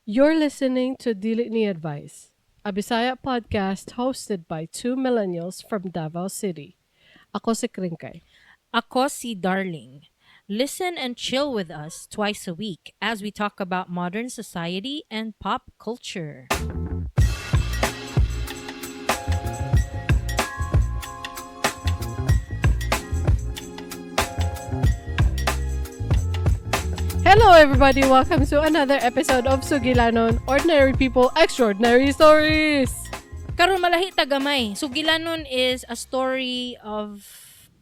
You're listening to Dili Ni Advice, a Bisaya podcast hosted by two millennials from Davao City. Ako si Kringkay. Ako si Darling. Listen and chill with us twice a week as we talk about modern society and pop culture. Hello everybody, welcome to another episode of Sugilanon, Ordinary People, Extraordinary Stories! Karon malahi ta gamay. Sugilanon is a story of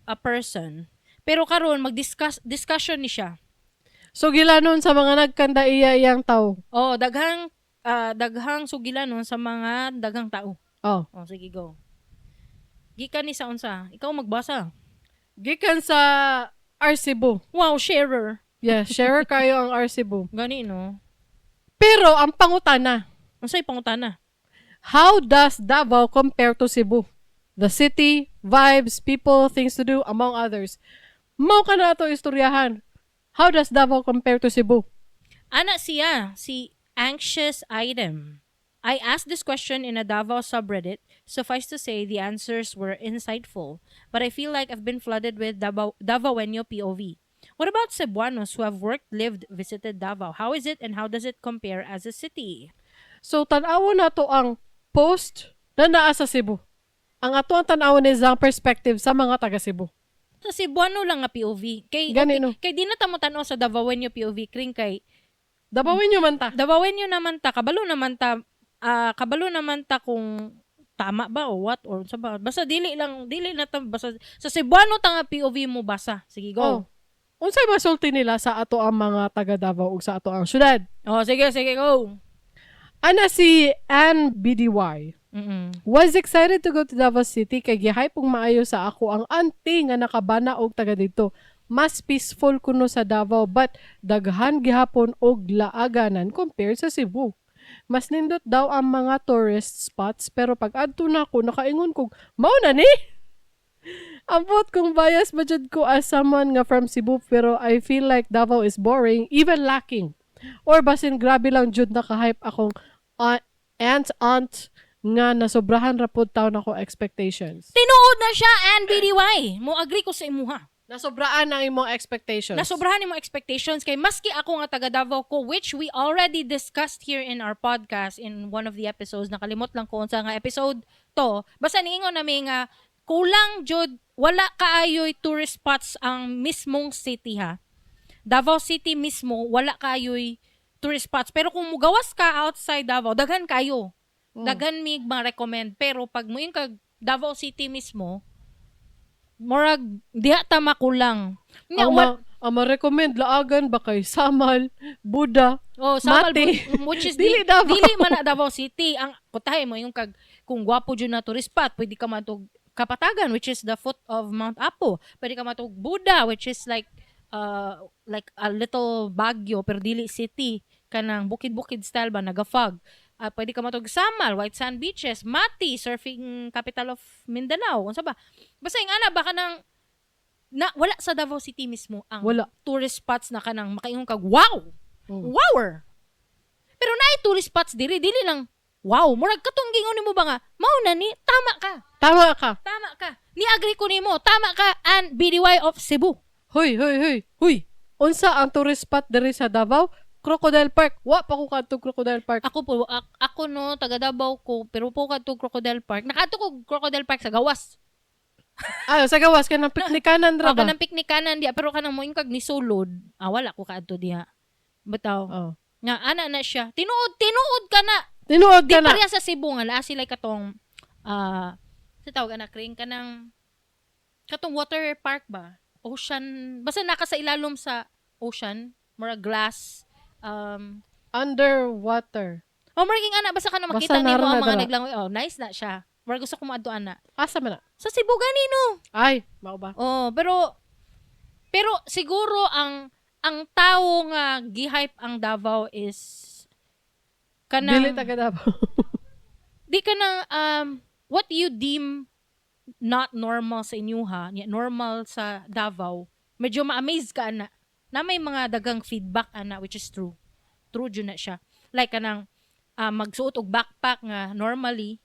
a person. Pero karon mag-discuss discussion ni siya. Sugilanon sa mga nagkanda iya iyang tao. Oh, daghang sugilanon sa mga daghang tao. Oh. Oh, sige, go. Gikan ni sa unsa? Ikaw magbasa. Gikan sa Arcibo. Wow, sharer. Yeah, share kayo ang Arcibo. Gani no. Pero ang pangutana, Unsay pangutana? how does Davao compare to Cebu? The city, vibes, people, things to do, among others. Mao ka na ato istoryahan. How does Davao compare to Cebu? Ana siya, si Anxious Item. I asked this question in a Davao subreddit. Suffice to say, the answers were insightful. But I feel like I've been flooded with Davaoeño POV. What about Cebuanos who have worked, lived, visited Davao? How is it and how does it compare as a city? So, tan-awon nato ang post na naa sa Cebu. Ang ato ang tan-awon is ang perspective sa mga taga Cebu. Sa Cebuano lang nga POV. Kay, Gani, okay, no? kay di na ta mo tan-aw sa Davaoeño POV, kring kay Dabawin nyo man ta. Davaoeño naman ta, kabalo naman ta kung tama ba o what or sa ba. Basta dili lang, dili na ta, basta sa Cebuano ta nga POV mo basa. Sige, go. Oh. Unsay masulti nila sa ato ang mga taga Davao ug sa ato ang syudad? Oh, sige, sige, go. Ana si Ann BDY. Was excited to go to Davao City kay gihype og maayo sa ako ang auntie nga nakabana og taga didto. Mas peaceful kuno sa Davao but daghan gihapon og laaganan compared sa Cebu. Mas nindot daw ang mga tourist spots pero pag adto nako nakaingon kog mao na ni. Ambot kung bias ba jud ko as someone nga from Cebu pero I feel like Davao is boring, even lacking. Or basin grabe lang jud naka-hype akong aunt nga nasobrahan ra pud taon ako expectations. Tinuod na siya, Ann BDY. Mo agree ko sa imuha. Nasobraan ang imong expectations. Nasobrahan imong expectations kay maski ako nga taga Davao ko, which we already discussed here in our podcast in one of the episodes. Nakalimot lang ko unsa nga episode to. Basta niingon nami nga kulang jud, wala kaayoy tourist spots ang mismong city ha. Davao City mismo wala kaayoy tourist spots. Pero kung mugawas ka outside Davao, daghan kayo. Daghan mig ma-recommend. Pero pag muingon kag Davao City mismo, murag diha ta makulang. Nya, Ang, ang ma-recommend laagan ba kay Samal, Buddha, oh, Samal, Mati. Which is Dili Davao. Dili man na Davao City. Ang kutahe mo yung kag kung gwapo jud na tourist spot, pwede ka matug Kapatagan, which is the foot of Mount Apo. Pwede ka matug Buda, which is like a little Baguio pero dili city, kanang bukid-bukid style ba naga-fog. Pwede ka matug Samal, white sand beaches, Mati, surfing capital of Mindanao. Unsa ba? Basta yung ana baka nang na wala sa Davao City mismo ang Wala. tourist spots na kanang makaingon kag wow. Oh. Wower. Pero naay tourist spots diri, dili lang wow. Murag katong gingon nimo ba nga mao na ni, tama ka. Tama ka. Tama ka. Ni-agree ko nimo, tama ka, and BDY of Cebu. Hoy, hoy, hoy. Huy. Unsa ang tourist spot diri sa Davao? Crocodile Park. Wa pa ko kadto Crocodile Park. Ako po, ako no, taga Davao ko, pero po kadto Crocodile Park. Nakaadto ko Crocodile Park sa gawas. Ayo sa gawas ka ng piknikanan ra O, ba? kanang piknikanan diha, pero kanang moingkag ni sulod, wala ko kaadto diha. Bitaw. Oh. Nga ana na siya. Tinuod, tinuod ka na. Tinuod Di ka na. pareha sa Cebu nga naa sila katong sa tawag ana kring kanang katong water park ba? Ocean, basta naka sa ilalom sa ocean, mura glass Underwater. Oh, mura ging ana basta kana Basta makita nimo nara ang na mga dara. naglangoy. Oh, nice na siya. Mura gusto ko moadto ana. Asa man na? Sa Cebu gani no. Ay, mao ba? Oh, pero siguro ang tao nga gi-hype ang Davao is kanang Dili taga Davao. di ka na what you deem not normal sa inyo ha, normal sa Davao, medyo ma-amaze ka ana. Na may mga dagang feedback ana, which is true. True jud na siya. Like kanang magsuot og backpack nga normally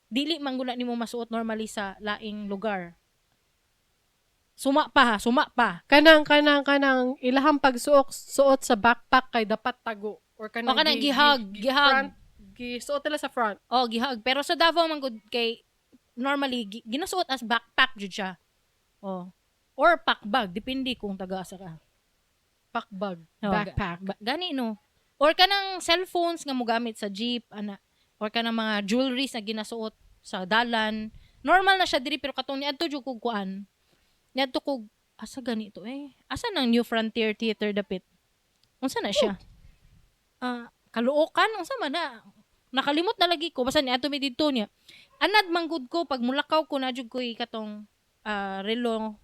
dili man guna nimo masuot normally sa laing lugar. Suma pa ha, suma pa. Kanang ilahang pagsuot suot sa backpack kay dapat tago or kanang O kanang gihug, gihug. Front, gisuot nila sa front. Oh, gihug. Pero sa Davao man gud kay normally ginasuot as backpack jud siya. Oh. Or pack bag, depende kung taga-asa ka. Pack bag, Oh, backpack. Gani no. Or kanang cellphones nga mogamit sa jeep ana, or kanang mga jewelries na ginasuot sa dalan. Normal na siya diri, pero katong niadto jud kog kuan. Niadto kog, asa ganito eh? Asa nang New Frontier Theater dapit? Unsa na siya? Ah, Caloocan, unsa man na? Nakalimot na lagi ko, basta niadto mi didto niya. Anad man gud ko pag mulakaw ko na jud ko katong relo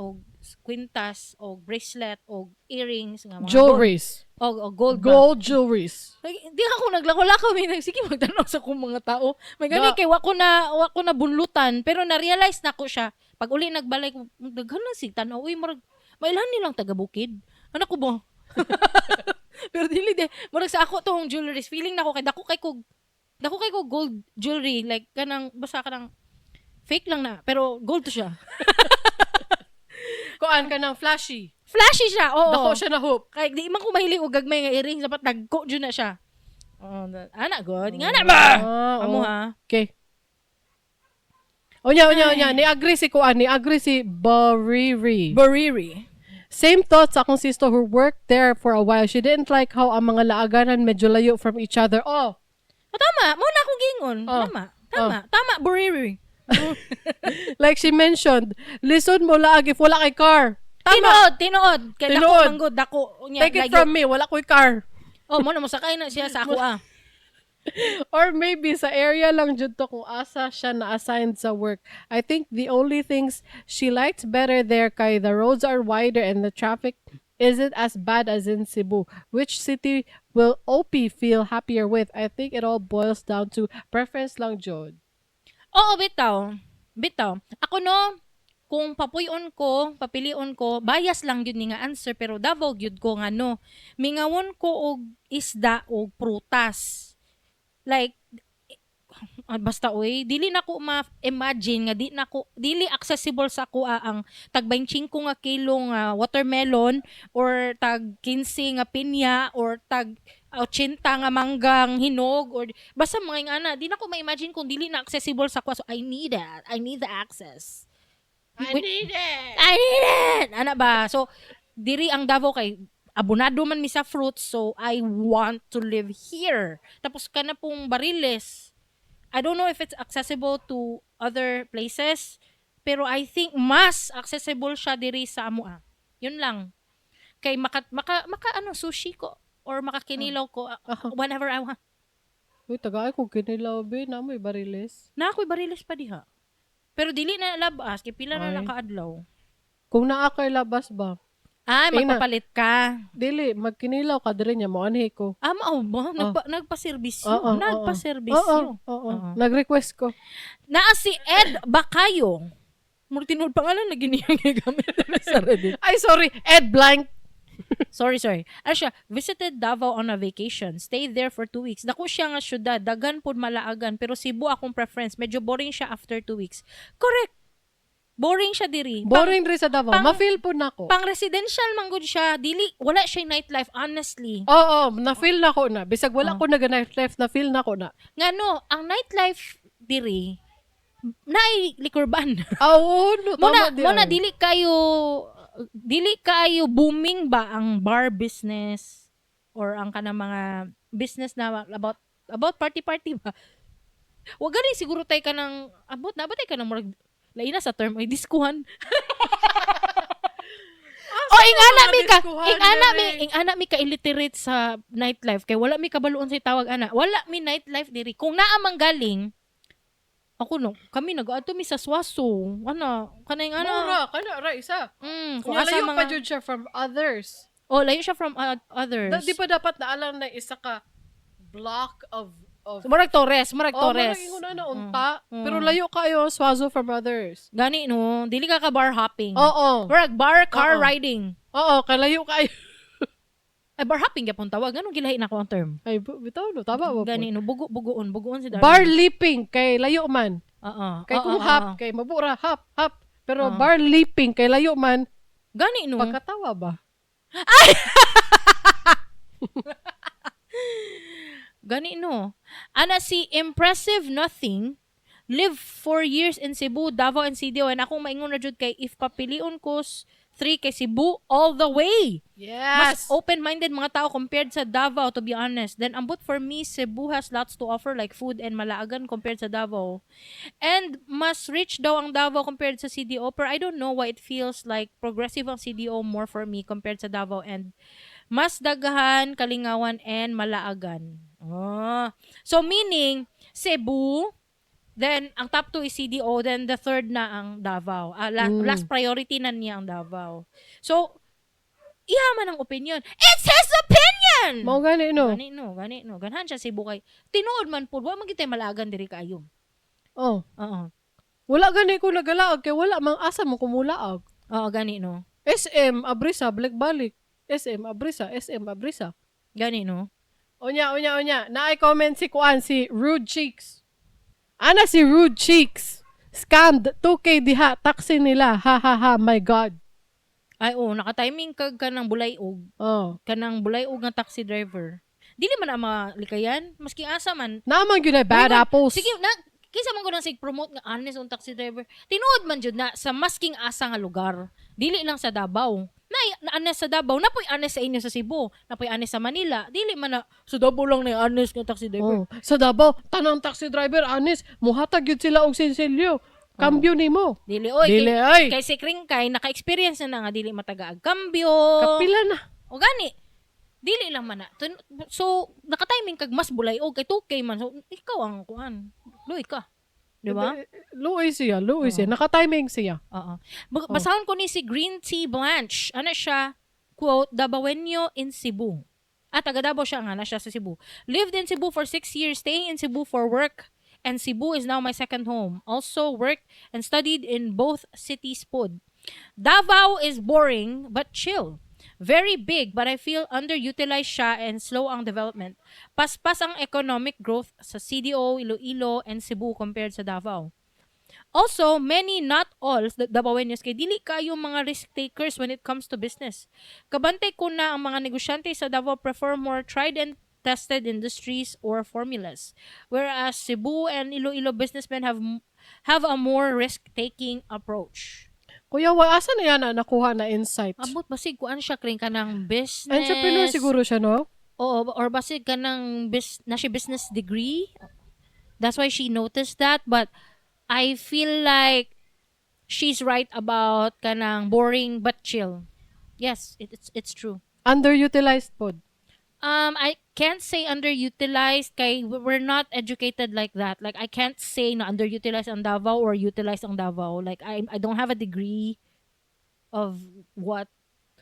o kwintas o bracelet o earrings nga mga gold. Jewelries. O gold ba? Gold jewelries. Like, di ako naglako-lako mi nag sige magtanaw sa akong mga tao. May gani kay wa ko na bunlutan, pero na-realize na ko siya pag uli nagbalik, daghan lang sig tan-aw, uy, murag mailhan nilang taga bukid. Ano ko ba? Pero dili de murag sa ako tong jewelries, feeling nako kay dako kay ko gold jewelry, like kanang basta kanang fake lang na pero gold to siya. Kuan, kanang flashy. Flashy siya, oo. Dako siya na hoop. Kay di man ko mahilig og gagmay nga earrings, dapat dagko jud na siya. Oh, ana god. Nga na ba? Ah, Amo oo. ha. Okay. Unya, unya, unya. Ni-agree si Kuan. Ni-agree si Bariri. Bariri. Same thoughts akong sister who worked there for a while. She didn't like how ang mga laaganan medyo layo from each other. Oh, Oh, tama, mo na akong gingon. Oh. Tama. Tama. Tama, Bariri. Like she mentioned, listen mo laag if wala kay car. Tama. Tinuod, tinuod. Kay dako Tinuod. man gud, dako. Unya, Take it layo. from me, wala ko'y car. Oh, mo na mosakay na siya sa ako ah. Or maybe sa area lang jud to kung asa siya na-assigned sa work. I think the only things she liked better there kay the roads are wider and the traffic isn't as bad as in Cebu. Which city will OP feel happier with? I think it all boils down to preference lang jud. Oo, bitaw. Bitaw. Ako no, kung papuyon ko, papilion ko, bias lang yun ni nga answer, pero Davao gyud ko nga no. Mingawon ko og isda og prutas. Like, basta oy, dili na ko ma-imagine nga di na ko dili accessible sa ako ang tag 25 nga kilo nga watermelon or tag 15 nga pinya or tag 80 nga manggang hinog or basta mga ingana, di na ko ma-imagine kung dili na accessible sa ako. So I need that. I need the access. I need it! I need it! Ana ba? So, diri ang Davao kay abonado man mi sa fruits, so I want to live here. Tapos kana pong Bariles, I don't know if it's accessible to other places, pero I think mas accessible siya diri sa amoa. Yun lang. Kay maka ano, sushi ko or makakinilaw ko whenever I want. Uy, tagay ko kinilaw be, na mo'y Bariles. Na ako'y Bariles pa diha. Pero dili na labas kay pila na Ay. nakaadlaw. Kung naa kay labas ba? Ay, Eh, na. magpapalit ka. Dili, magkinilaw ka diri niya mo anhi ko. Ah, mao ba? Nagpa-servisyo. Oo, oo. Nagpa-servisyo. Oo, oo. Oo. Nag-request ko. Naa si Ed Bakayo. Murag tinuod pangalan na giniyang gigamit na sa Reddit. Ay, sorry. Ed Blank. Sorry, sorry. Ano siya, visited Davao on a vacation. Stayed there for 2 weeks. Dako siya nga syudad. Dagan pod malaagan. Pero Cebu akong preference. Medyo boring siya after 2 weeks. Correct. Boring siya diri. Boring rin sa Davao. Ma-feel po nako. Pang residential man gud siya. Dili, wala siya nightlife, honestly. Oo, na-feel na ko na. Bisag wala ko nag-nightlife, na-feel na ko na. Nga no, ang nightlife diri, naay liquor ban. Ah, oo, no, Mo na tama di mo na ay. dili kayo booming ba ang bar business or ang kanang mga business na about party party ba. Wa gani siguro tay kanang abot na ba tay kanang murag lain na sa term ay diskuhan. O ingana mi ka, Diskuhan, ingana mi, diri. ingana mi ka illiterate sa nightlife kay wala mi kabaluon sa tawag ana. Wala mi nightlife diri. Kung naa man galing ako no, kami nag-adto mi sa Swaso. Ana, kanang ana. Mura, kana ra isa. Kung Kung asa layo mga pa jud siya from others. Oh, layo siya from others. Di ba dapat naalang na isa ka block of So, murag Torres, murag Oh, Torres. murag ingon na unta. Pero layo kayo ang Swazo from others. Gani no, dili ka ka bar hopping. Oo. Murag bar car Oo. riding. Oo, kalayo kayo. Ay, bar hopping gyapon tawag. Anong gilahi na ako ang term? Ay, bitaw no, tama ba po? Gani no, bugo bugoon, bugoon si Darwin. Bar leaping kay layo man. Oo. Kay kung oo, hop, oo. kay mabura, hop, hop. Pero Oo. bar leaping kay layo man, Gani no. pagkatawa ba? Gani no. Ana si Impressive Nothing live 4 years in Cebu, Davao and CDO, and akong maingon na jud kay if papilion ko 3 kay Cebu all the way. Mas open-minded mga tao compared sa Davao, to be honest. Then ambot for me, Cebu has lots to offer like food and malaagan compared sa Davao. And mas rich daw ang Davao compared sa CDO, pero I don't know why it feels like progressive ang CDO more for me compared sa Davao and mas daghan, kalingawan, and malaagan. Ah. So meaning, Cebu, then ang top 2 is CDO, then the third na ang Davao. Ah, last priority na niya ang Davao. So, iya man ang opinion. It's his opinion! Mao gani no. Gani no, gani no. Ganhan siya Cebu kay tinuod man pud wa man gitay malaagan diri kaayo. Oh. Oo. Wala gani ko nagalaag kay wala mang asa mo kumulaag. Oo, gani no. SM Abrisa balik balik. SM Abrisa, SM Abrisa. Gani no. Unya, unya, unya. Naay comment si Kuan, si Rude Cheeks. Ana si Rude Cheeks. Scammed 2K diha, taxi nila. Ha ha ha, my God. Ay oo, naka-timing kag kanang bulay-og, Oh. kanang bulay-og nga taxi driver. Dili man ang malikayan, maski asa man. Naman gyud ay bad Uy, man, apples. sige na, kinsa man ko nang sig promote nga honest ang taxi driver. Tinuod man jud na sa masking asa nga lugar. Dili lang sa Davao. Na, na honest sa Davao, napoy honest sa inyo sa Cebu, napoy honest sa Manila. Dili man na sa Davao lang na honest nga taxi driver. Oh. Sa Davao, tanang taxi driver anis, muhatag gyud sila og sinsilyo. Kambyo nimo. Dili oy. Dili kay, ay. kay si Kringkay naka-experience na, na nga dili matagaag kambyo. Kapila na. O gani. Dili lang man na. So naka-timing kag mas bulay og kay 2K man. So ikaw ang kuan. Luoy ka. Di ba? Luoy siya, luoy siya. Naka-timing siya. Oo. Basahon ko ni si Green Tea Blanche. Ano siya? Quote, "Dabawenyo in Cebu." Ah, taga Davao siya nga, na siya sa Cebu. "Lived in Cebu for 6 years, staying in Cebu for work, and Cebu is now my second home. Also worked and studied in both cities pod. Davao is boring but chill. Very big, but I feel underutilized siya and slow ang development. Paspas ang economic growth sa CDO, Iloilo, and Cebu compared sa Davao. Also, many, not all, the Davaoenos kay dili kayo mga risk takers when it comes to business. Kabantay ko na ang mga negosyante sa Davao prefer more tried and tested industries or formulas. Whereas Cebu and Iloilo businessmen have a more risk-taking approach." Kuya, wa asa na yan na nakuha na insight? Ambot basig kuan siya kring kanang business. Entrepreneur siguro siya, no? Oo, or basig kanang na siya business degree. That's why she noticed that, but I feel like she's right about kanang boring but chill. Yes, it's true. Underutilized pod. I can't say underutilized kay we're not educated like that. Like, I can't say na underutilized ang Davao or utilized ang Davao. Like, I don't have a degree of what.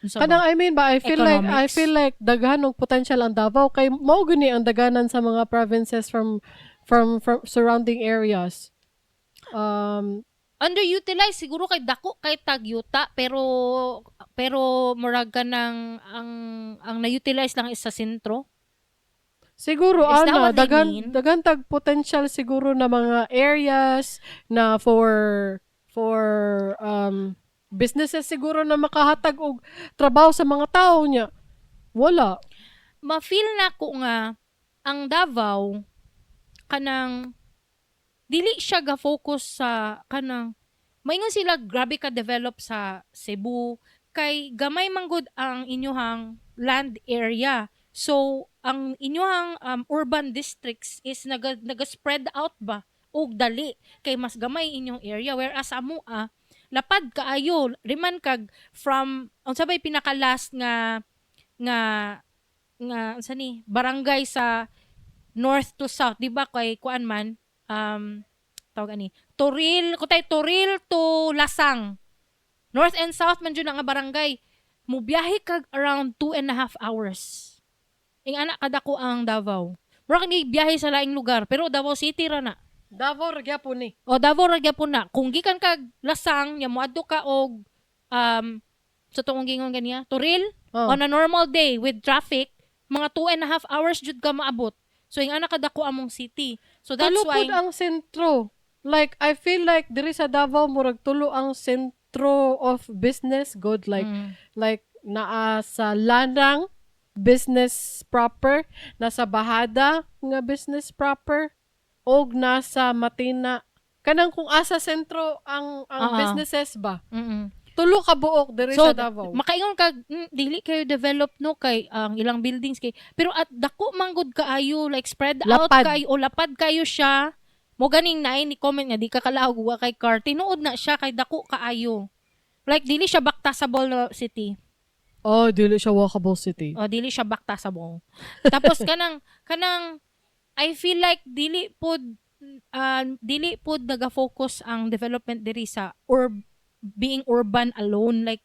Unsa ba? Kanang I mean ba, I Economics. feel like daghan og potential ang Davao kay mao guni ang daganan sa mga provinces from surrounding areas. Underutilized siguro kay dako kay tagyuta, pero pero murag ka ng ang na-utilize lang is sa sentro. Siguro Is that ana what they daghan mean? Daghan tag potential siguro na mga areas na for businesses siguro na makahatag og trabaho sa mga tao niya. Wala. Ma-feel na ko nga ang Davao kanang dili siya ga-focus sa kanang maingon sila grabe ka develop sa Cebu kay gamay manggod ang inyuhang land area. So ang inyuhang urban districts is naga spread out ba og dali kay mas gamay inyong area, whereas sa amoa lapad kaayo, riman kag from unsa bay pinaka last nga unsa ni barangay sa north to south, di ba? Kay kuan man, tawag ani Toril kutay, Toril to Lasang, north and south man jud nga barangay, mubiyahe kag around 2.5 hours. Ing ana kadako ang Davao, mura kang biyahe sa laing lugar, pero Davao City ra na. Davao ra gyapon ni. O Davao ra gyapon na. Kung gikan kag Lasang nya moadto ka og Sa tuong gingon ganiya, Toril, Oh. on a normal day with traffic, mga 2.5 hours jud ka maabot. So yung anak kadako among city. So that's Tulo why pud ang sentro. Like, I feel like diri sa Davao, murag tulo ang sentro of business good, like like naa sa Lanang business proper, nasa Bahada nga business proper, og nasa Matina. Kanang kung asa sentro ang businesses ba? Tulo ka buok diri So, sa Davao. Makaingon ka, dili kayo develop, no, kay ang ilang buildings kay, pero at dako man gud kaayo, like spread out Lapad. Kayo o lapad kayo siya. Mo ganing naay ni comment nga di ka kalaog, wa kay car. Tinuod na siya kay dako kaayo. Like dili siya baktasable na city. Oh, dili siya walkable city. O dili siya baktasable. Tapos kanang kanang I feel like dili pud naga-focus ang development diri sa or being urban alone, like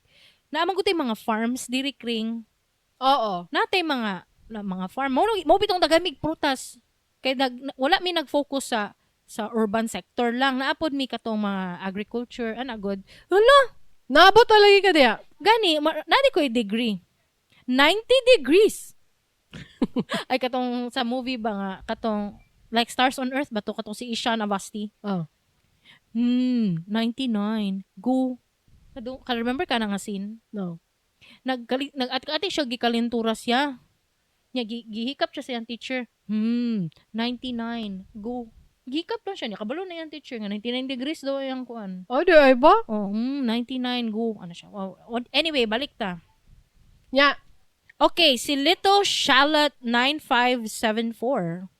naa man gud tay mga farms diri, Kring. Natay mga na, mga farm mo mo bitong dagamig prutas kay wala mi nag-focus sa urban sector lang. Naapod mi katong mga agriculture ana good. Hala. Naabot talaga ka diya. Gani nani ko degree 90 degrees. Ay, katong sa movie ba nga, katong like Stars on Earth ba to, katong si Ishan Avasti. Oh. 99 go. Kado ka remember ka na nga scene? No. Nagkali nag at ati siya gikalintura siya. Nya gihikap siya sa iyang teacher. 99 go. Gihikap lang siya niya. Kabalo na iyang teacher nga 99 degrees daw iyang kuan. Oh, di ay ba? Oh, 99 go. Ano siya? Wow. Anyway, balik ta. Nya. Okay, si Little Shallot 9574.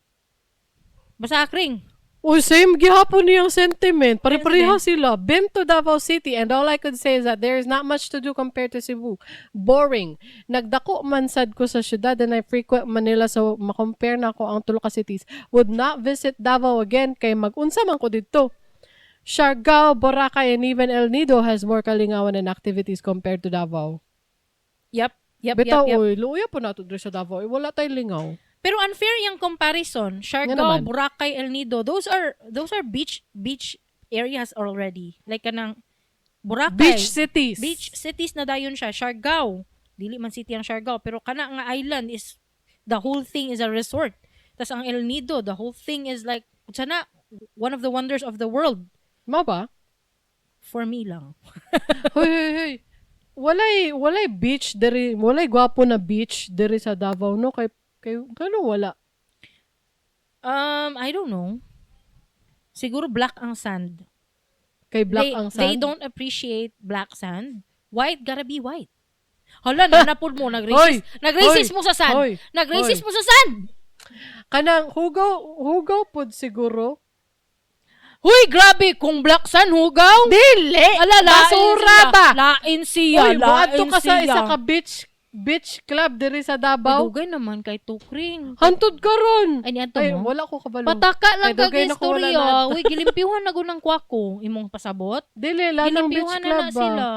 Basta, Kring. Oh, same gihapon niyang sentiment. Pare-pareho sila. Been to Davao City and all I could say is that there is not much to do compared to Cebu. Boring. Nagdako man sad ko sa syudad and I frequent Manila, so makompare na ako ang tulo ka cities. Would not visit Davao again kay mag-unsa man ko didto. Siargao, Boracay, and even El Nido has more kalingawan and activities compared to Davao. Yep, Bitaw, yep. oy, luya po nato diri sa Davao. Eh, wala tay lingaw. Pero unfair yung comparison. Nga Siargao, naman. Boracay, El Nido, those are beach areas already. Like kanang Boracay. Beach cities. Beach cities na dayon siya. Siargao. Dili man city ang Siargao, pero kana nga island is the whole thing is a resort. Tas ang El Nido, the whole thing is like sana one of the wonders of the world. Mao ba? For me lang. Hoy, hoy, hoy. Walay beach diri, walay gwapo na beach diri sa Davao, no, kay kano wala? I don't know. Siguro black ang sand. Kay black They, ang sand. they don't appreciate black sand. White gotta be white. Hala, nanapod mo. Nag-racist. Hoy! Nag-racist Hoy! mo sa sand. Hoy! Nag-racist Hoy! mo sa sand. Kanang hugaw, hugaw pod siguro. Huy, grabe. Kung black sand, hugaw. Dili. Ala, lain Basura siya. ba? Lain siya. Uy, moadto Lain ka sa siya. isa ka beach beach club diri sa Davao. Dugay naman kay Tukring. Hantod karon. Ay, niadto Ay, mo? wala ko kabalo. Pataka lang Ay, dugay kag na ko wala istorya. na. Uy, gilimpyuhan na gunang kwako. Imong pasabot. Dili lanang beach Gilimpyuhan na club na ba? sila.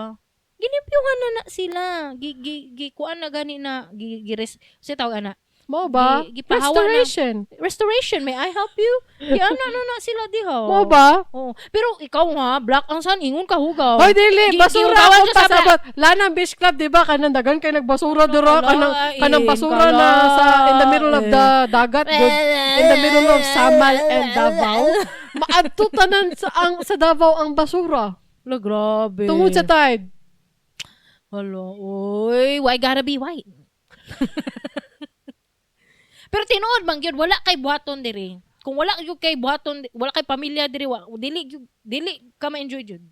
Gilimpyuhan na na sila. Gi gi gi kuan na gani na gi, gi res, sa tawag ana. Mao ba? Gipahawa na. Restoration. Restoration, may I help you? Gi ano na na sila diha. Mao ba? Oh, pero ikaw nga, black ang sand, ingon ka hugaw. Hoy, dili, basura giugawan akong siya sa pasabot. Lanang Beach Club, di ba? Kanang dagan kay nagbasura dira, kanang Kalain, kanang basura na sa in the middle of the dagat, good. In the middle of Samal and Davao. Maadto tanan sa ang sa Davao ang basura. Lo, grabe. Tungod sa tide. Hala, oy, why gotta be white? Pero tinuod man gyud, wala kay buhaton diri. Kung wala gyud kay buhaton, wala kay pamilya diri, dili dili ka ma-enjoy jud.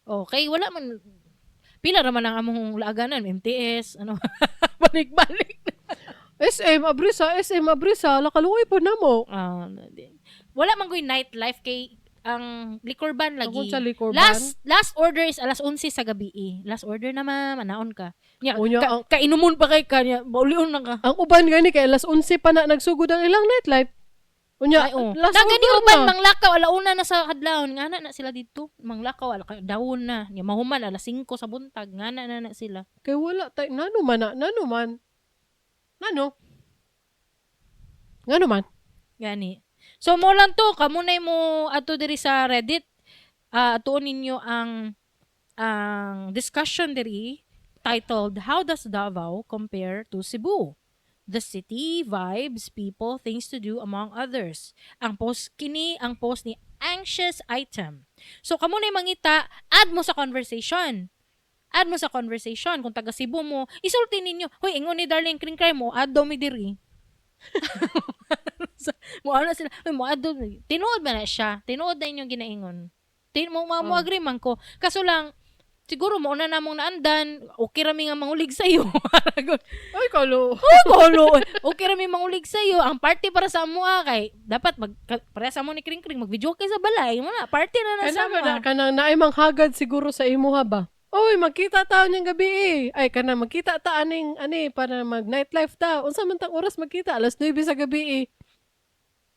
Okay, wala man, pila ra man ang among laaganan, MTS, ano. Balik-balik. SM Abrisa, SM Abrisa, lakaluoy po na mo. Ah, wala man gyud nightlife kay ang liquor ban lagi. Tungkol sa liquor ban? Last last order is alas 11 sa gabi eh. Last order na, ma'am, anaon ka. Nya, Unya, kainumon pa kay kanya, maulion na ka. Ang uban gani kay alas 11 pa na nagsugod ang ilang nightlife. Unya, Ay, oh. last Na gani order uban na. manglakaw alauna na sa kadlawon, ngana na sila dito. Manglakaw ala dawon na. Nya mahuman alas 5 sa buntag, ngana na na sila. Kay wala tay nano man na, nano man. Nano? Ngano man? Gani. So mo lang to, kamunay mo ato diri sa Reddit. Atuon ninyo ang discussion diri. titled, "How Does Davao Compare to Cebu? The city, vibes, people, things to do, among others." Ang post kini, ang post ni Anxious Item. So, kamo na mangita, add mo sa conversation. Add mo sa conversation. Kung taga Cebu mo, isulti ninyo. "Hoy, ingon ni Darling Kring Kray mo, add daw mi diri." Mo ano sila, "Hoy, mo add daw." Tinuod ba na siya? Tinuod na inyong ginaingon. Tin mo agree man ko. Kaso lang, siguro mo una namong naandan, okay rami nga mangulig sa iyo. Ay, kalo. Oh, kolo. Okay rami mangulig sa iyo. Ang party para sa amo ah, kay dapat mag para sa amo ni Kring Kring mag-video kay sa balay. Mo na, party na na sa Kana amo. ba na, kanang naay manghagad siguro sa imuha ba? "Oy, magkita ta niyang gabi eh. Ay, kana magkita ta aning ani para mag nightlife ta. Unsa man tang oras magkita? Alas 9 sa gabi eh."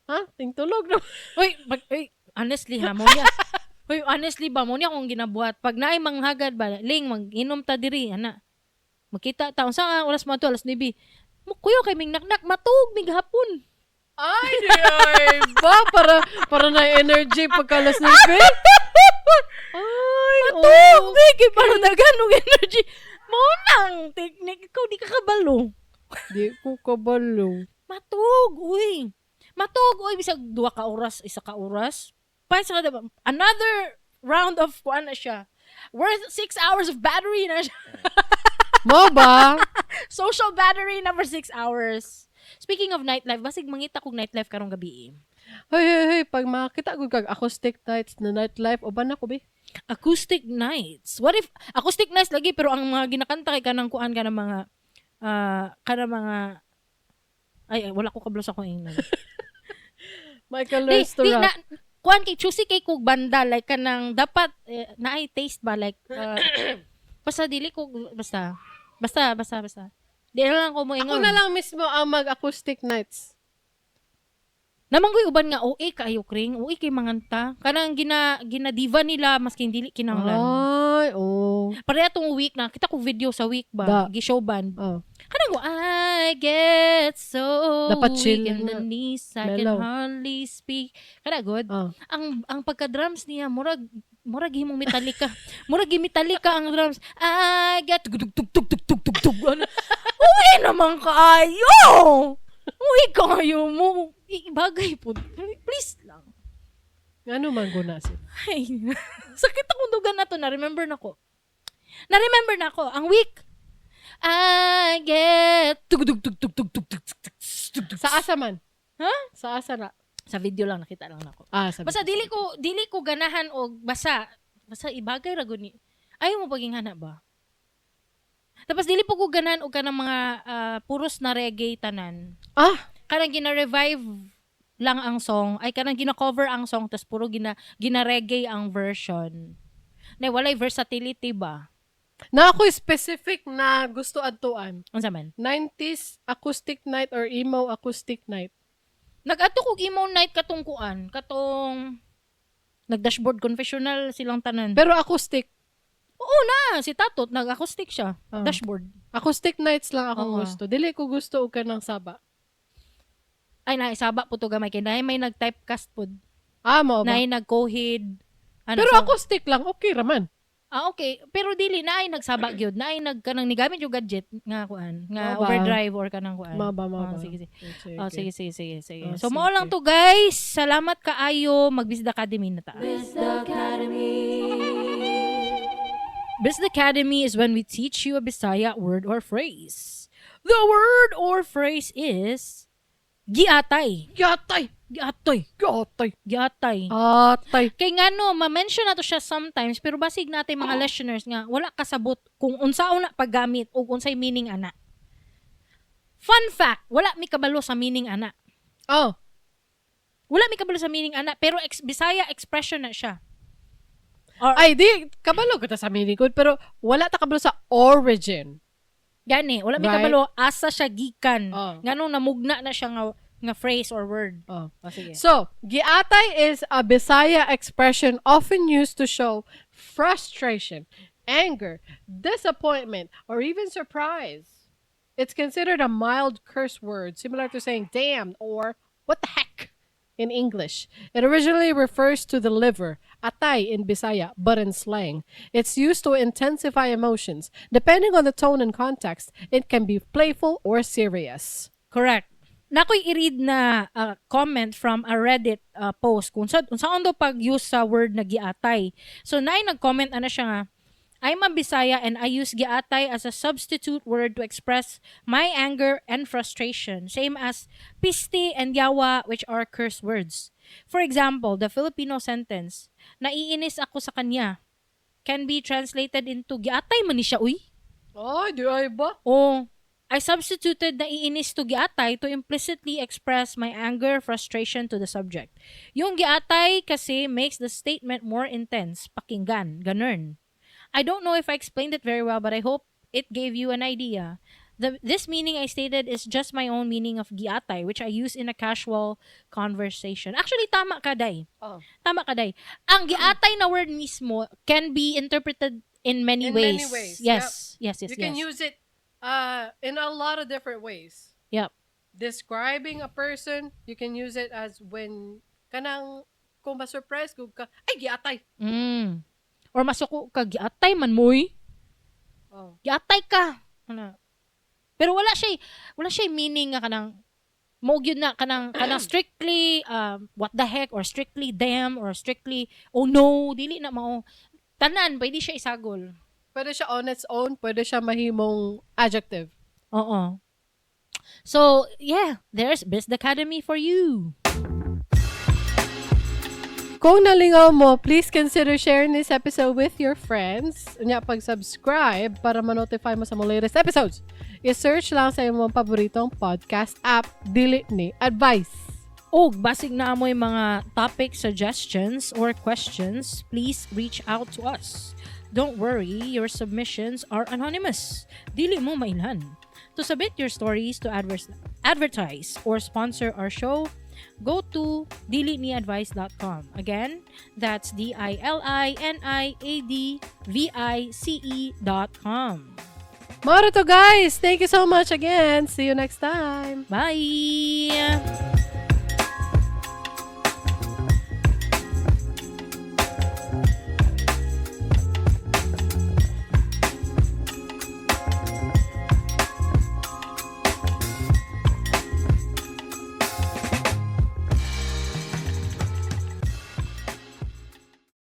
Ha? Ting tulog na. Uy, uy, honestly ha, mo niya. Uy, honestly ba, mo niya akong ginabuhat. Pag naay manghagad ba, "Ling, mag-inom ta diri, ana. Magkita ta. Unsa nga oras mo to? Alas 9. Mo kuyo kay ming naknak matug mig hapon." Ay, di ay ba? Para na energy pagka alas 9? Ay, Matug oh. mig kay para daghan og energy. Mo nang technique ko, di ka kabalo. Di ko kabalo. Matug, uy. Matug, uy, bisag 2 ka oras, 1 ka oras. Pa sa another round of kuan na siya. Worth 6 hours of battery na siya. Mo ba? Social battery na for 6 hours. Speaking of nightlife, basig mangita kog nightlife karong gabi eh. Hoy, hoy, hoy, pag makakita ko kag acoustic nights na nightlife, uban ako be. Acoustic nights. What if acoustic nights lagi pero ang mga ginakanta kay kanang kuan ka ng mga kanang mga ay, ay, wala ko kabalo sa akong ingnan. Michael Di, Learns to di Rock. na kuan kay choosy kay kog banda, like kanang dapat eh, naay taste ba, like basta dili ko basta basta basta basta di na lang ko mo Ako ingon. na lang mismo ang mag-acoustic nights. Namanggoy uban nga OA kaayo, Kring, OA kay manganta. Kanang gina gina diva nila maski dili kinahanglan. Ay, oh. Pareha tong week na kita ko video sa week Da. ba, gi-show band. Oh. Kanang go, "I get so Dapat chill weak in the na. knees, I can Mellow. hardly speak." Kana good. Oh. Ang pagka drums niya murag murag himong Metallica. Murag Metallica ang drums. I get tug tug tug tug tug tug tug. Ano? Uy naman kaayo. Uy kaayo mo. Bagay po. Please lang. Ano man guna sila? Ay, sakit akong dugan na to. Na-remember na ko. Na-remember na ako. Ang week. I get tug tug tug tug tug tug tug tug tug tug. Sa asa man? Ha? Sa asa na? Sa video lang, nakita lang nako. Ah, sa Basta dili ko ganahan og basta basta ibagay ra gud ni. Ayaw mo paging hana ba? Tapos dili po ko ganahan og kanang mga puros na reggae tanan. Ah, Kanang gina-revive lang ang song, ay kanang gina-cover ang song tas puro gina reggae ang version. Na walay versatility ba? Na ako specific na gusto adtuan. Unsa man? 90s acoustic night or emo acoustic night. Nag-adto kog emo night katong kuan, katong nag-Dashboard Confessional silang tanan. Pero acoustic. Oo na, si Tatot nag-acoustic siya. Ah. Dashboard. Acoustic nights lang akong Oo. gusto. Dili ko gusto og kanang saba. Ay naisaba po to gamay kay naay may nag-typecast pod. Ah, mo ba? Naay nag-cohid. Ano, Pero so- acoustic lang, okay raman. Ah, okay. Pero dili naay nagsaba gyud, naay nag kanang nigamit yung gadget nga kuan, nga Mao ba? overdrive or kanang kuan. Mao ba, mao Ah, ba? sige, sige. Sige. Oh, sige, sige, sige, sige. Oh, So, mao sige. lang to, guys. Salamat kaayo. Mag-Bisda Academy na ta. Bisda Academy. Bisda Academy is when we teach you a Bisaya word or phrase. The word or phrase is giatay. Yatay! Giatay. Yatay! Giatay. Atay! Kay ngano, ma-mention na to siya sometimes, pero basig natin mga listeners nga wala kasabot kung unsaon na paggamit o unsay meaning ana. Fun fact, wala mi kabalo sa meaning ana. Oh, Wala mi kabalo sa meaning ana, pero Bisaya expression na siya. Or, ay di kabalo kita sa meaning code pero wala ta kabalo sa origin. Gani, wala mi kabalo asa siya gikan. Oh. Nganong namugna na siya nga phrase or word. Oh. Oh, sige. So, giatay is a Bisaya expression often used to show frustration, anger, disappointment, or even surprise. It's considered a mild curse word, similar to saying "damn" or "what the heck." in English. It originally refers to the liver, atay in Bisaya, but in slang. It's used to intensify emotions. Depending on the tone and context, it can be playful or serious. Correct. Naa ko'y i-read na comment from a Reddit post kung sa unsaon daw pag-use sa word na giatay. So naay nag-comment ana siya nga, "I'm a Bisaya and I use giatay as a substitute word to express my anger and frustration, same as pisti and yawa, which are curse words. For example, the Filipino sentence, 'Naiinis ako sa kanya,' can be translated into 'Giatay man ni siya, uy.'" Oh, diay ba? Oh, "I substituted naiinis to giatay to implicitly express my anger, frustration to the subject. Yung giatay kasi makes the statement more intense, pakinggan, ganun. I don't know if I explained it very well, but I hope it gave you an idea. This meaning I stated is just my own meaning of giatay, which I use in a casual conversation." Actually, tama ka, Day. Oh. Tama ka, Day. Ang giatay na word mismo can be interpreted in many In ways. many ways. Yes. You can use it in a lot of different ways. Describing a person, you can use it as when kanang kung ma-surprise kung ka, "Ay, giatay." Or masuko ka, "Giatay man mo, uy." Oh. "Giatay ka." Ano. Pero wala siya meaning nga kanang mo gyud na kanang strictly what the heck or strictly damn or strictly oh no, dili na mao. Tanan pwede siya isagol. Pwede siya on its own, pwede siya mahimong adjective. Oo. So, yeah, there's Biz Academy for you. Kung nalingaw mo, please consider sharing this episode with your friends. Unya, pag-subscribe para ma-notify mo sa mga latest episodes. I-search lang sa imong paboritong podcast app, Dili Ni Advice. Og basig naa mo'y mga topic suggestions or questions, please reach out to us. Don't worry, your submissions are anonymous. Dili mo mailhan. To submit your stories to advertise or sponsor our show, go to diliniadvice.com. Again, that's diliniadvice.com. Mao to, guys! Thank you so much again. See you next time. Bye!